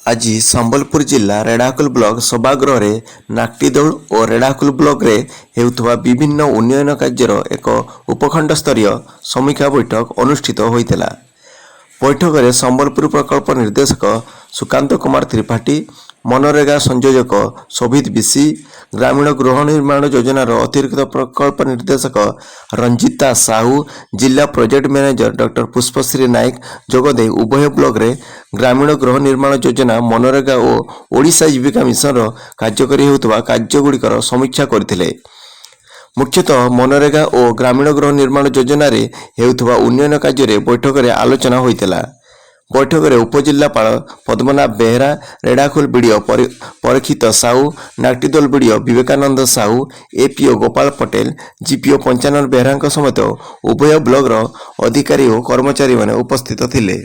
ଆଜି ସମ୍ବଲପୁର ଜିଲ୍ଲା ରେଢ଼ାଖୋଲ ବ୍ଲକ ସଭାଗୃହରେ ନାକ୍ଟିଦୋଳ ଓ ରେଢ଼ାଖୋଲ ବ୍ଲକରେ ହେଉଥିବା ବିଭିନ୍ନ ଉନ୍ନୟନ କାର୍ଯ୍ୟର ଏକ ଉପଖଣ୍ଡ ସ୍ତରୀୟ ସମୀକ୍ଷା ବୈଠକ ଅନୁଷ୍ଠିତ ହୋଇଥିଲା। ବୈଠକରେ ସମ୍ବଲପୁର ପ୍ରକଳ୍ପ ନିର୍ଦ୍ଦେଶକ ସୁକାନ୍ତ କୁମାର ତ୍ରିପାଠୀ, ମନରେଗା ସଂଯୋଜକ ଶୋଭିତ ବିଶି, ଗ୍ରାମୀଣ ଗୃହ ନିର୍ମାଣ ଯୋଜନାର ଅତିରିକ୍ତ ପ୍ରକଳ୍ପ ନିର୍ଦ୍ଦେଶକ ରଞ୍ଜିତା ସାହୁ, ଜିଲ୍ଲା project manager doctor Pushpashree Nayak ଯୋଗଦେଇ ଉଭୟ ବ୍ଲକରେ ଗ୍ରାମୀଣ ଗୃହ ନିର୍ମାଣ ଯୋଜନା, ମନରେଗା ଓ ଓଡ଼ିଶା ଜୀବିକା ମିଶନର କାର୍ଯ୍ୟକାରୀ ହେଉଥିବା କାର୍ଯ୍ୟଗୁଡ଼ିକର ସମୀକ୍ଷା କରିଥିଲେ। ମୁଖ୍ୟତଃ ମନରେଗା ଓ ଗ୍ରାମୀଣ ଗୃହ ନିର୍ମାଣ ଯୋଜନାରେ ହେଉଥିବା ଉନ୍ନୟନ କାର୍ଯ୍ୟରେ ବୈଠକରେ ଆଲୋଚନା ହୋଇଥିଲା। ବୈଠକରେ ଉପଜିଲ୍ଲାପାଳ Padmanabh Behera, Redhakhol BDO Parikshit Sahu, Naktideul BDO Vivekananda Sahu, APO Gopal Patel, GPO Panchanan ବେହେରାଙ୍କ ସମେତ ଉଭୟ ବ୍ଲକର ଅଧିକାରୀ ଓ କର୍ମଚାରୀମାନେ ଉପସ୍ଥିତ ଥିଲେ।